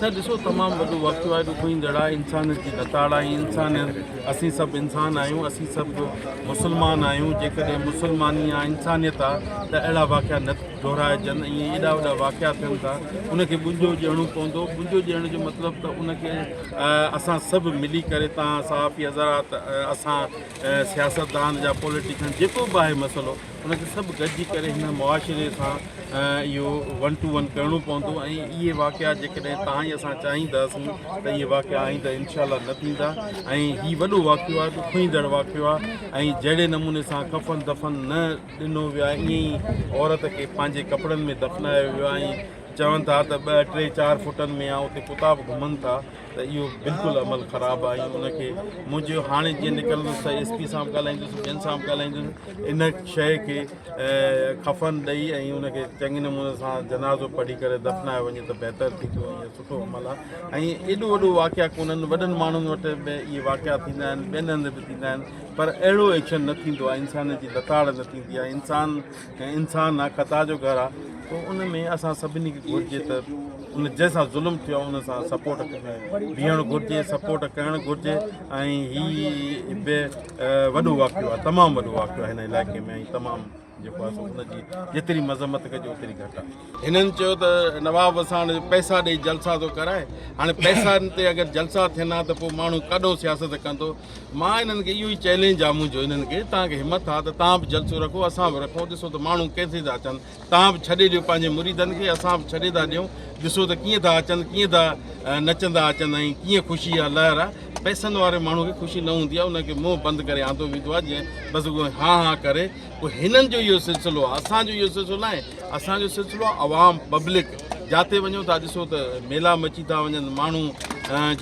سر ڏسو تمام وڏو واقعو آهي ڏکوئيندڙ آهي انسانيت جي لتاڙ آهي انسانيت اسين سڀ انسان آهيون اسين سڀ مسلمان آهيون جيڪڏهن مسلماني آ انسانيت آ ته اهڙا واقعا نه دهرائجن ۽ ايڏا وڏا واقعا ٿين ٿا ان کي ٻنجو ڏيڻو پوندو ٻنجو ڏيڻ جو مطلب ته ان کي اسان سڀ ملي ڪري تان صحافي حضرات اسان سياستدان جا پوليٽيشن جيڪو به آهي مسئلو ان کي سڀ گڏجي ڪري هن معاشري سان اهو ون ٽو ون ڪرڻو پوندو ۽ اهي واقعا جيڪڏهن تان ئي اسان چاهينداسين ته اهي واقعا آئنده انشاء الله نه ٿيندا ۽ هي وڏو واقعو آهي ڏکوئيندڙ واقعو آهي ۽ جهڙي نموني سان ڪفن دفن نه ڏنو ويو آهي ائين ئي عورت کي پنهنجي ڪپڙن ۾ دفنايو ويو آهي ۽ چون ٿا ته ٻه ٽي چار فوٽن ۾ آهي اتي ڪتا به گهمن ٿا ته اهو بلڪل عمل خراب آهي ان کي منهنجو هاڻي جيئن نڪرندس ته ايس پي سان به ڳالهائيندس ٻين سان به ڳالهائيندس ان شيء کي کفن ڏئي ۽ ان کي چڱي نموني سان جنازو پڙهي ڪري دفنايو وڃي ته بهتر ٿيندو ۽ سٺو عمل آهي ۽ ايڏو وڏو واقعا ڪونهن وڏن ماڻهن وٽ به اهي واقعا ٿيندا آهن ٻين هنڌ به ٿيندا آهن پر اهڙو ايڪشن نه ٿيندو آهي انسان جي لتاڙ نه ٿيندي آهي انسان ۽ انسان آ خطا جو گهر آ تو ان ۾ اسان سڀني کي گهرجي ته ان جنهن سان ظلم ٿيو آ ان سان سپورٽ بيهڻ گهرجي سپورٽ ڪرڻ گهرجي ۽ هي به وڏو واقعو آ تمام وڏو واقعو آ هن علائقي ۾ ۽ تمام جيڪو آ سو ان جي جيتري مذمت ڪجي اوتري گهٽ آ. هنن چيو ته نواب وساڻ پئسا ڏئي جلسا ٿو ڪرائي هاڻي پئسن تي اگر جلسا ٿين ها ته پوء ماڻهو ڪڏهن سياست ڪندو مان انهن کي اهو ئي چئلينج آ منهنجو انهن کي توهان کي همت آ ته توهان به جلسو رکو اسان به رکون ڏسو ته ماڻهو ڪيسين ٿا اچن توهان به ڇڏي ڏيو پنهنجي مريدن کي اسان به ڇڏي ٿا ڏيون ڏسو ته ڪيئن ٿا اچن ڪيئن ٿا نچندا اچن ۽ ڪيئن خوشي جا لهر آ پئسن واري ماڻهو کي خوشي نه هوندي آ ان کي منهن بند ڪري آندو ويندو آ جيئن بس ها ها ڪري پوء هنن جو اهو سلسلو آ اسان جو اهو سلسلو ناهي اسان جو سلسلو آ عوام پبلڪ جاتي وڃو ٿا ڏسو ته ميلا مچي ٿا وڃن ماڻهو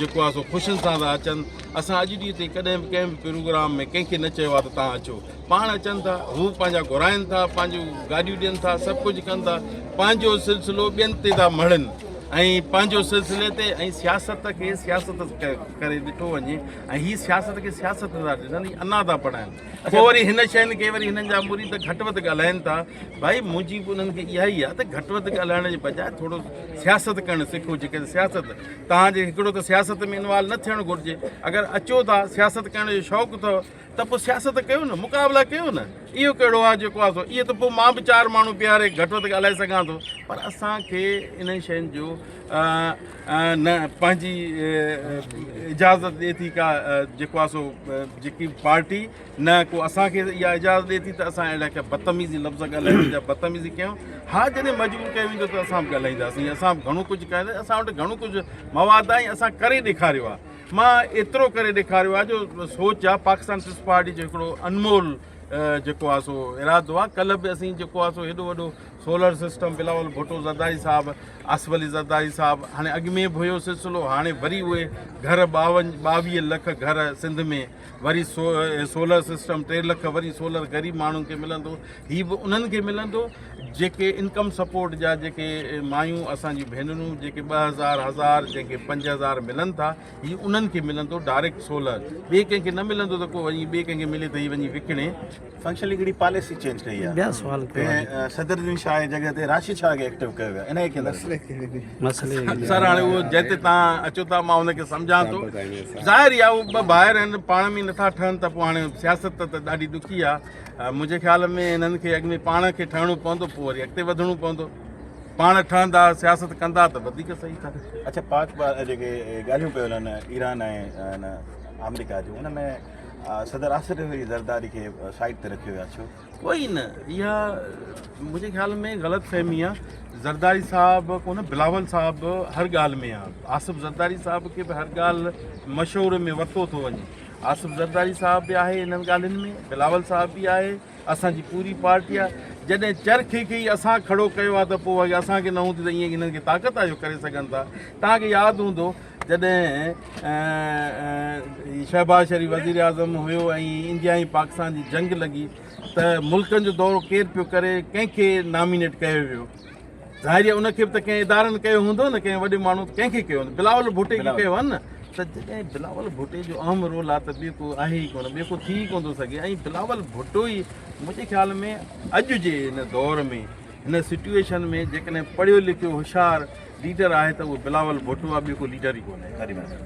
جيڪو آ سو خوشين سان ٿا اچن اسان اڄ ڏينهن تائين ڪڏهن به ڪنهن به پروگرام ۾ ڪنهن کي نه چيو آهي ته توهان اچو. پاڻ اچن ٿا، هو پنهنجا گهرائن ٿا، پنهنجون گاڏيون ڏين ٿا، سڀ ڪجهه ڪن ٿا، پنهنجو سلسلو ٻين تي ٿا مڙهن ۽ پنهنجو سلسلي تي ۽ سياست کي سياست ڪري ڏٺو وڃي ۽ هي سياست کي سياست نٿا ڏسن، هي انا ٿا پڙهائن. پوء وري هن شين کي وري هنن جا مريد گهٽ وڌ ڳالهائن ٿا. ڀائي منهنجي به انهن کي اها ئي آهي ته گهٽ وڌ ڳالهائڻ جي بجاء ٿورو سياست ڪرڻ سکو، جيڪڏهن سياست توهان جي هڪڙو ته سياست ۾ انوالو نه ٿيڻ گهرجي اگر اچو ٿا سياست ڪرڻ جو شوق اٿو ته پوء سياست ڪيو نه مقابلا ڪيو نه اهو ڪهڙو آهي جيڪو آهي سو اهو ته پوء مان به چار ماڻهو بيهاري گهٽ وڌ ڳالهائي سگهان ٿو پر اسان کي انهن شين جو نه پنهنجي اجازت ڏي ٿي ڪا جيڪو آهي سو جيڪي پارٽي نه ڪو اسان کي اها اجازت ڏئي ٿي ته اسان اهڙا ڪا بدتميزي لفظ ڳالهايون يا بدتميزي ڪيون. ها جڏهن مجبور ڪيو ويندو ته اسان به ڳالهائينداسين. اسان به گهڻو ڪجهه ڪيو اسان وٽ گهڻو ڪجهه مواد آهي ۽ اسان ڪري ڏيکاريو آهي. مان ايترو ڪري ڏيکاريو آهي جو سوچ آهي پاڪستان پيپلز پارٽي جو هڪڙو انمول جيڪو آهي سو ارادو آهي. ڪلهه به اسين جيڪو آهي سو هيڏو وڏو سولر سسٽم بلاول ڀٽو زرداري صاحب، آصف علي زرداري صاحب هاڻي اڳ ۾ به هيو سلسلو هاڻي وري اهي گهر 22 لک گهر سنڌ ۾ وري سولر سسٽم 3 لک وري سولر غريب ماڻهن کي ملندو هي به انهن کي ملندو جيڪي انڪم سپورٽ جا جيڪي مايون اسان جون ڀينرون جيڪي 2000 1000 جنهن کي 5000 ملن ٿا هي انهن کي ملندو ڊائريڪٽ سولر ٻئي ڪنهن کي نه ملندو ته ڪو وڃي ٻئي ڪنهن کي ملي ته هي وڃي وڪڻي. فنڪشنل هڪڙي پاليسي چينج ڪئي آهي ٻيا سوال ڪيو ۽ صدر الدين شاهه جي جڳهه تي راشد شاهه کي ايڪٽو ڪيو ويو آهي انهيء کي مسئلي سر هاڻي اهو جنهن تي توهان اچو ٿا مان ان کي سمجهان ٿو ظاهر ئي آهي اهو ٻه ڀائر آهن پاڻ ۾ نٿا ٺهن ته پوء هاڻي سياست ته ڏاڍي ڏکي آهي منهنجي خيال ۾ هنن کي اڳ ۾ پاڻ کي ٺهڻو پوندو پوء وري اڳتي وڌڻو پوندو پاڻ ٺهندا سياست ڪندا ته وڌيڪ صحيح ٿا. اڇا پاڪ جيڪي ڳالهيون پيون هلن ايران ۽ آمريڪا جون ان ۾ صدر آصف علي زرداري کي سائيڊ تي رکيو ويو آهي ڇو؟ ڪوئي نه اها منهنجي خيال ۾ غلط فهمي آهي زرداري صاحب ڪونه بلاول صاحب هر ڳالهه ۾ آهي آصف زرداري صاحب کي به هر ڳالهه مشوري ۾ ورتو ٿو وڃي آصف زرداري صاحب به آهي انهن ڳالهين ۾ بلاول صاحب به آهي اسان جي پوري پارٽي آهي جڏهن چرخي کي ئي اسان کڙو ڪيو آهي ته پوء اسان کي نه هوندي ته ائين انهن کي طاقت آهي جو ڪري سگهن ٿا توهان کي ياد هوندو جڏهن شهباز شريف وزيراعظم هيو ۽ انڊيا ۽ پاڪستان جي جنگ لڳي ته ملڪن جو دورو ڪير پيو ڪري ڪنهن کي نامينيٽ ڪيو ويو ظاهر آهي ان کي به ته ڪنهن ادارن ڪيو هوندو نه ڪنهن وڏي ماڻهو ڪنهن کي ڪيو هوندو بلاول ڀٽي کي ڪيو آهي نه ته جڏهن بلاول ڀٽي جو اهم رول آهي ته ٻيو ڪو آهي ئي ڪونه ٻيو ڪو ٿي ئي ڪونه ٿو سگهي ۽ بلاول ڀٽو ئي منهنجي خيال ۾ اڄ جي هن دور ۾ هن سچويشن ۾ جيڪڏهن پڙهيو لکيو هوشيار ليڊر آهي ته اهو بلاول ڀٽو آهي، ٻيو ڪو ليڊر ئي ڪونهي. وڏي مهرباني.